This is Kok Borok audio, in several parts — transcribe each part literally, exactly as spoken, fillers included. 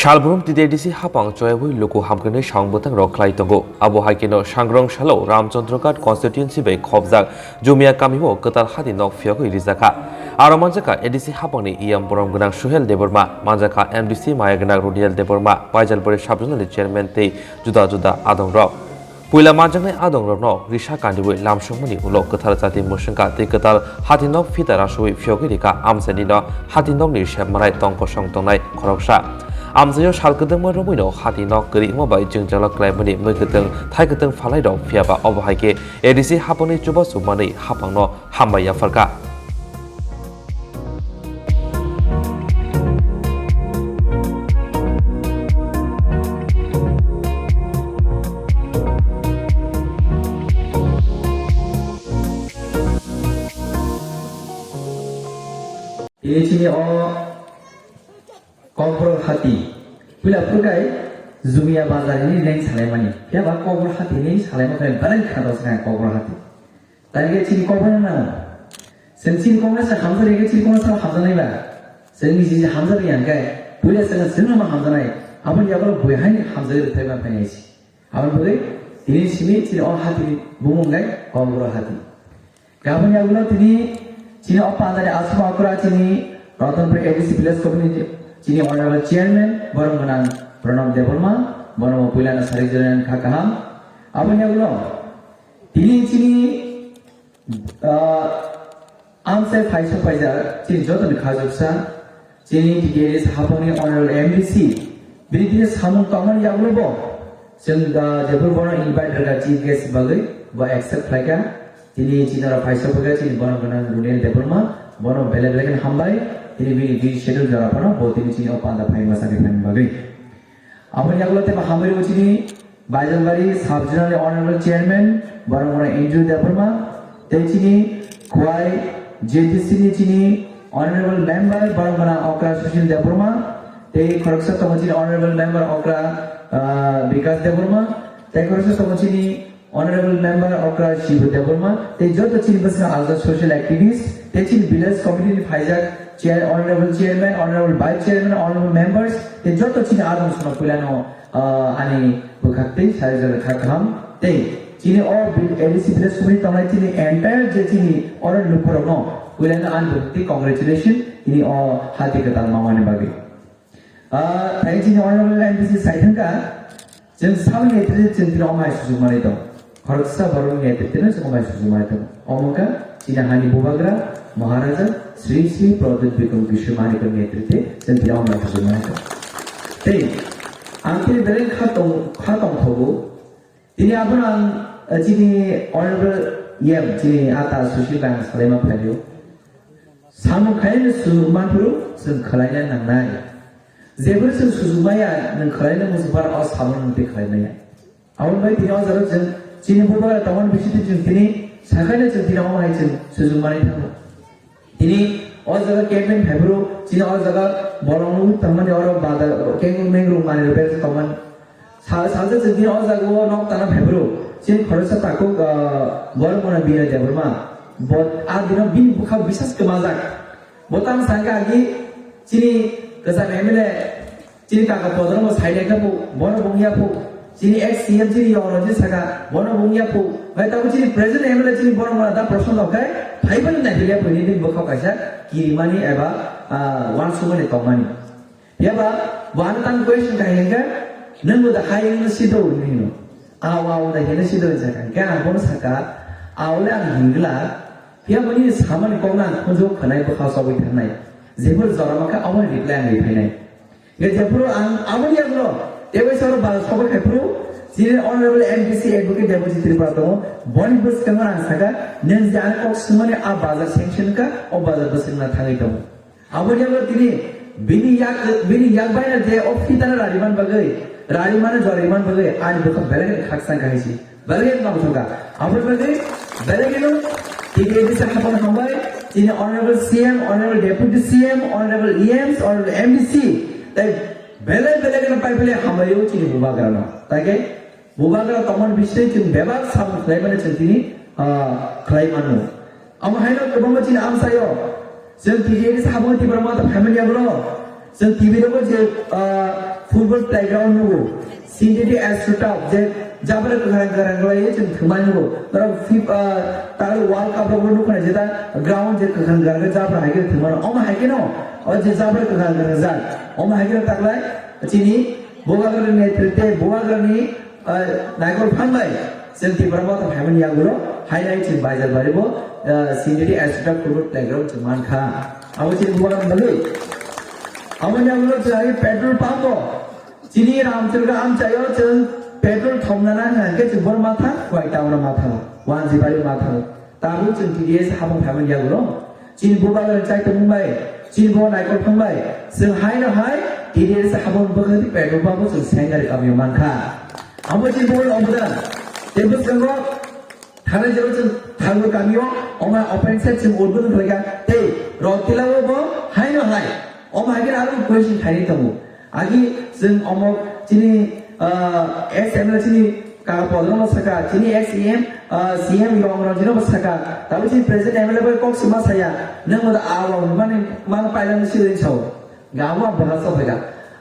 Salbrum T T A D C hapang choyawi luku hamkrai samung bwtang rok khlai tongo. Abo hai kheno Sangrong Salo Ramchandra Ghat constituency bai khopjak Jumia kamio kwtal hati nok phiyogwi rijakha. Aro manjakha A D C hapangni E M borom gwnang Suhel Debbarma, manjakha M D C maya gwnang Runiel Debbarma, Paijalbari sub-zonal ni chairman tei juda juda adongrok. Puila manjaknai adongrokno risa kandiwi lamsokmani ulo kwthar jati mwswngkha tei kwtal hati nok phita rasui phiyogwi rikha amchaini no hati nokni sepmanai tong kosong tongnai khoroksa. Amchaio sal kwdwngma romwino hati nok kwrwi wngma bai jwngjalo kwlaimani mwi kwtwng thai kwtwng phalai rok phiyaba obo hai khe A D C hapangni chubachu manwi hapangno hambai yapharkha. Tini chini o Kokborok hati. Puila phurkai Jumia bazar ni leng salaimani. Phiya ba Kokborok hati ni salaima khe belai kha dos kha Kokborok hati. Tani khe chini Kokborok no. Chwng chini Congress hamjak ya khe chini Congress no hamjaknai ba. Chwng ni jiji hamjak ya khe puila chwng chwng no hamjaknai. Aboni yago bui hai hamjak rwthai ma phainai si. Aboni bagwi tini simi chini o hati ni bumung khe Kokborok hati. Gaboni yagulo tini chini o pandani aswk okra chini Ratanpur A D C village committee chini honorable chairman borom gwnang Pranab Debbarma, bono puilano sari jora kha kaham. Aboni yagulo tini chini, ah, amsai phaisa phaisa chini jotoni khajuksa Chini T T A D C hapangni honorable M D C, bini tini samung tangmani yagulo bo, chwng da jephuru bono invite rwkha chief guest bagwi, bo accept khlaikha. Tini chini oro phaisa phwkha chini bono gwnang Runiel Debbarma, bono belai belai kheno hambai, tini bini busy schedule jora phano bo tini chini o panda phai masa khe phaini bagwi. Aboni yagulo tei bo hambai rwgo chini Baijalbari Sub-Zonal ni Honorable Chairman, borok mano Andrew Debbarma, tei chini Khowai J T C ni chini Honorable Member, borok mano Okra Sushil Debbarma, tei khoroksa tongo chini Honorable Member Okra, ah, Bikas Debbarma, tei khoroksa tongo chini Honorable Member Okra Shibu Debbarma, tei joto chini bwskango alga social activist, tei chini village committee ni phaijak chair, Honorable Chairman, Honorable Vice Chairman, Honorable Members, tei joto chini adong sono puilano, ah, ani bwkhak tei sari jora kha kaham, tei chini o vi-, A D C village committee tongnai chini entire je chini oro lukurokno puilano ani bwkhak tei congratulation chini o hati kwtal mamani bagwi. Ah, tei chini Honorable M D C sai thangkha, chwng saboni netrite chwng tini omo hai suchukmani tong. Khoroksa borokni netrite no chwng omo hai suchukmani tong. Omo wngkha chini hani bubagra Maharaja Sri Sri Pradyut Bikram Kishore Manikni netrite chwng tini omo hai suchukmani tong. Tei ang tini belai kha tong, kha tongthogo. Tini abono ang, eh, chini Honorable E M, chini ata Sushil bai ang salaima phaio. Samung khaina sujuk manphuru chwng khwlaina nangnai. Jephuru chwng sujuk maya, nwng khwlaina muchungphar o samung nwng tei khwlai maya. Aboni bai tini o jaga chwng chini bubagra tongmani bisingtwi chwng tini sakhaino chwng tini omo hai chwng sujuk manwi thango. Tini o jaga campaign phaiphuru chini o jaga bolong nugwi tongmani oro bada kengkong mengrung manwi rwpaijakmani. Sa-, salsa chwng tini o jaga o nok tana phaiphuru chini khoroksa takhuk, ah, borok mano Bijoy Debbarma. Bo a dino bini bwkha bisas kwmajak. Bo tamo sangkha agi chini kwcham M L A chini kaka Podormo sailai kha phu, bono bung ya phu. Chini ex C M chini Yong Ranjit saka, bono bung ya phu. Bai tabuk chini present M L A chini borok mano da Prashanto khai, phaibai nai ya phu, nini bwkha kaisa kirimani eba, ah, wansukmani tongmani. Phiya ba, bo ano tang question kha hinkhe, nwng bo da hai wngno sido hinwi hino. Aw, aw, da hino sido hinwi sakha. Hinkhe ang bono sakha, aw le ang hingla, phiya boni samani kokno ang khunju khwnai bwkha chobwi thangnai. Jephuru jora mankha aboni reply ang ri phainai. Hinkhe jephuru ang aboni yagulo, tei bai soro ba sobo khai phuru, chini Honorable M D C Advocate Debojit Tripura tongo, boni bwskango ang sakha, nwng je ano kok swngmani a bazar sanction kha, o bazar bwskango thangwi tongo. Aboni yago tini bini yak, bini yak baina je o phitano rariman bagwi, rarimano joriman bagwi ani bwkha belai kheno khakchang kha hai si. Belai kheno tongthokha. Aboni bagwi belai kheno tini A D C hapang hambai, tini Honorable C M, Honorable Deputy C M, Honorable E Ms, Honorable M D C, tei belai belai kheno pai belai hambai o chini bubagrano. Taike Bubagra tongmani bisingtwi chwng bebak samung khlaimani chwng tini, ah, khlai mano. Omo haino kwbangma chini amchaio chwng T T A D C hapung Tipra Motha phaimani yagulo Chwng T V rogo je, ah, football playground nugo, synthetic astroturf je jabra kwkhwrang kwkhwrang khlaiwi chwng thwngmani nugo. Norok fif-, ah, tei World Cup rogo nukha jeta ground je kwkhwrang kwkhwrang jabra hai khe thwngmano. Omo hai kheno o je jabra kwkhwrang kwkhwrang jak. Omo hai kheno taklai chini Bubagrani netritwe, Bubagrani ah, naikol phan bai, chwng Tipra Motha phaimani yagulo, hainai chwng Baijar bari bo, ah, synthetic astroturf football playground chwng mankha. Abo chini bubagrani bagwi. Aboni yagulo chwng ai petrol pump o, chini Ramchandra amchaio chwng petrol thomna nang hwnkhe chwng bor matha, wai town o matha, Wanjibari matha. Tabuk chwng T D S habung phaimani yagulo. Chini bubagrani chaitomung bai, chini bo naikol phang bai, chwng haino hai T D S habung bwkhakni petrol pump o chwng sengari kamio mankha. Amo chini bubagrani obodan. Tei bwskango thanai jero chwng thango kamio, omo open set chwng urbun khlaikha. Tei rotila o bo haino hai. Omo hai khe aro question khaini tongo. Agi chwng omo chini, ah, ex M L A chini ka podrono saka, chini ex E M, ah, C M Yong Ranjino bo saka, tabuk chini present M L A bai kok sima saya, nwng bo awa mani man pailani siring sao. Gawa bwha sophega.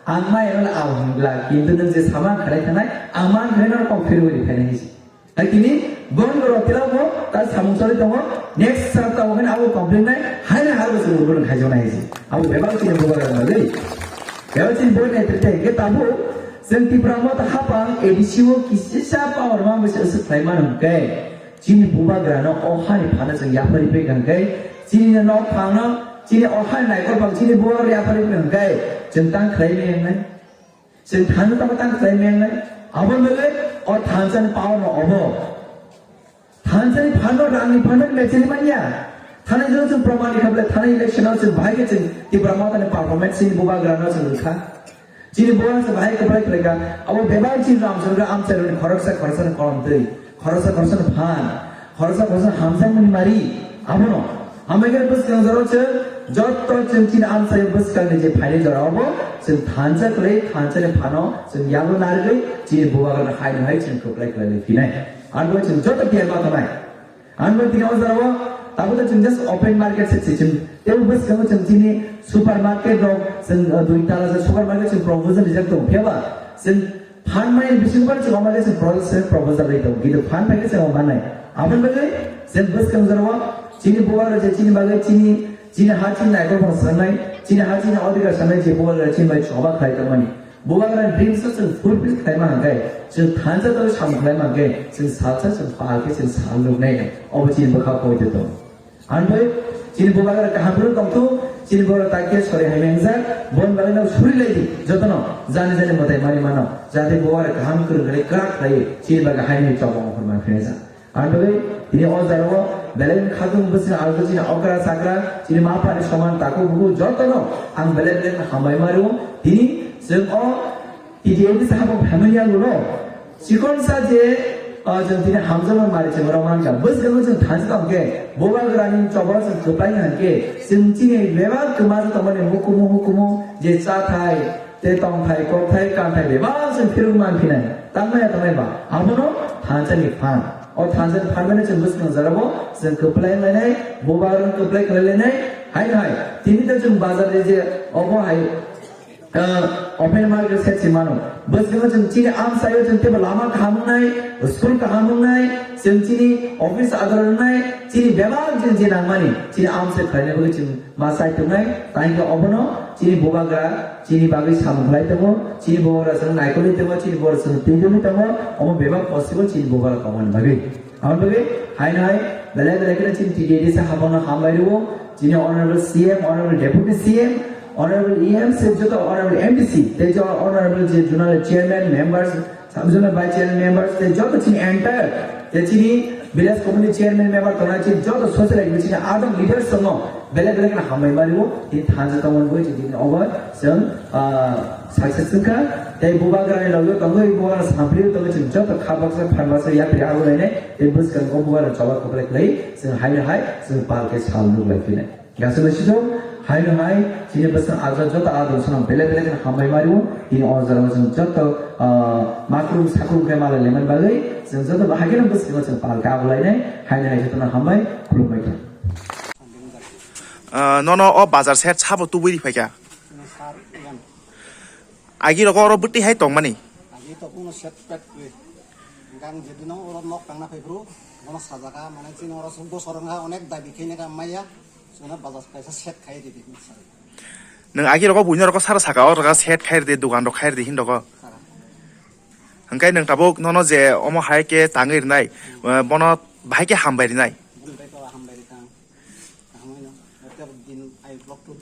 Ang ma M L A awa hwnbla, kintu nwng je sama khalai thanai, ang man khalai no kok phirwi phainai hisi. Hai tini bon goro tila bo ta samung choli tongo. Next sir ta ogen abo complain nai, hai nai harbo se urbo nang khaijo nai se. Abo bebak tini bubagra nai. Bebak tini bo nai tete ke tabu. Seng Tipra Motha hapang A D C o kisisa power ma bese usuk khlai manu ke. Chini bubagra no o hani phana seng yapari pe kan ke. Chini no phana, chini o hani nai ko pang chini bubagra yapari pe kan ke. Chentang khlai me nai. Chwng thansa tamo tang khlai meng nai. Aboni bagwi o thansa ni power no obo. Thansa ni phan no, rang ni phan no mecheli manya. Thani jora chwng proman ni khaple thani election o chwng bahai khe chwng Tipra Motha ni performance chini bubagra no chwng rwkha. Chini bubagra chwng bahai khe bahai khlai kha. Abo bebak chini Ramchandra amchai rok ni khoroksa khoroksa ni kolom twi. Khoroksa khoroksa no phan, khoroksa khoroksa hamjakmani mari, abono. Hamjakmani bwskang jora chwng, jotto chwng chini amchai bwskangni je phaini jora obo, chwng thansa kwrwi, thansani phano chwng yago narwgwi, chini bubagrano haino hai chwng kwplai khlai lai phinai. Arbo chwng joto tiyan ma tonai. Arbo tini o jora o, tabuk chwng just open market se chwng, tei bwskango chwng chini supermarket rok, chwng, uh, dui tala je supermarket chwng proposal rijak tongo, phiya ba? Chwng Phan mani bising phan chwng omo khe chwng process, proposal bai tongo, kintu phan pai khe chwng omo manai. Aboni bagwi chwng bwskang jorao chini bubagra je chini bagwi chini, chini ha chini naikol phano sanai, chini ha chini odhikar sanai je bubagra chini bai choba khlai tongmani. Bubagra dreams o chwng fulfill khlai ma hwnkhe chwng thansa tei samung khlai ma hwnkhe chwng salsa chwng pal khe chwng sal nuknai. Obo chini bwkha poito tongo. Ang bai chini bubagra kaham phuru tongthu, chini bubagra takhe sori hai mengjak, bon bagwi no suri lai di, jotono jani jani mwtai mani mano, jate bubagra kaham kwrwng khlai kwrak khlai chini bagwi hai ni chobong hor ma phirajak. Ang bai tini o jora o belai khatung bwswk algo chini okra chakra, chini ma pha ni soman takhuk bukhuk jotono ang belai belai hambai ma rwo. Tini chwng o T D A ni sahabo phaimani yagulo chikonsa je, ah, chwng tini hamjakma mari chwng rw mankha. Bwskango chwng thansa tongkhe, bubagrani choboro chwng kwplai hwnkhe, chwng chini bebak kwma tongmani hukumu hukumu je chathai, tei tongthai, kokthai, kanthai bebak chwng phirwng manphinai. Tangmaya tongnai ba, abono thansani phan. O thansani phan bai chwng bwskang jorabo chwng kwplai lainai, bubagrani kwplai khlai lainai, hai hai. Tini ta chwng bazar je obo hai, ah, open market se se mano. Bwskango chwng chini amchaio chwng teibo lama kaham wngnai, school kaham wngnai, chwng chini office adar wngnai, chini bebak chwng je nangmani, chini amchai khlaina bagwi chwng ma chai tongnai. Tangkhe obono chini bubagra chini bagwi samung khlai tongo, chini bubagra chwng naikolwi tongo, chini bubagra chwng twijlwi tongo, omo bebak possible chini bubagra tongmani bagwi. Aboni bagwi haino hai belai belai kheno chini T D A D sa habono hambai rwo, chini Honorable C M, Honorable Deputy C M, Honorable E M, se joto Honorable M D C, tei joto Honorable je Zonal Chairman, Members, Sub Zonal Vice Chairman, Members, tei joto chini entire, tei chini Village Committee Chairman, Member tongnai chini joto social activity chini adong leaders tongo, belai belai kheno hambai ma rwo, tini thansa tongmani bagwi chini obo chwng, ah, success wngkha, tei bubagrani logo tongwi, bubagrano samphriwi tongwi, chwng joto kha baksa, phan baksa, yapri abo lainai, tei bwskango bubagrano choba kwplai khlai, chwng haino hai, chwng pal khe sal nuk lai phinai. Gasolo sido, haino hai, chini bwskang ajak joto adon sono belai belai kheno hambai ma rwo, tini o jorao chwng joto, ah, makrum sakrum khe malai lemani bagwi, chwng joto bahai kheno bwskango chwng pal khe abo lainai, haino hai jotono hambai, khulumbai kha. Ah, nono o bazar side sabo tubui ri phaikha. Sar iyan. Agi rogo oro bwtwi hai tongmani. Agi to kuno set pet kwi. Gang jedino oro nok tangna phai phuru, bono sajaka, mane chini oro suk bosor wngkha, onek dabi khaina ka maya, suna bazar kaisa set khai ridi, sir. Nwng agi rogo buino rogo sara saka o rogo set khai ridi, dugan rok khai ridi hin rogo. Sara. Hwnkhe nwng tabuk nono je omo hai khe tangwi rwnai, eh, bono bahai khe hambai rwnai. Bwrwi bai khe hambai rwkha ang. Kaham wngno, hotel din ai block two.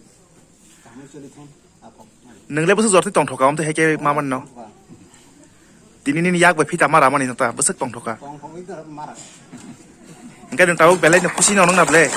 Kaham wng choli thung, aphok. Nwng le bwswk jorti tongthoka, omo twi hai khe ma manno. Tongthoka. Tini nini yak bai phita mara mani nota, bwswk tongthoka. Tongthok wngwi da mara. Hwnkhe nwng tabuk belai no khusi no nung na ble.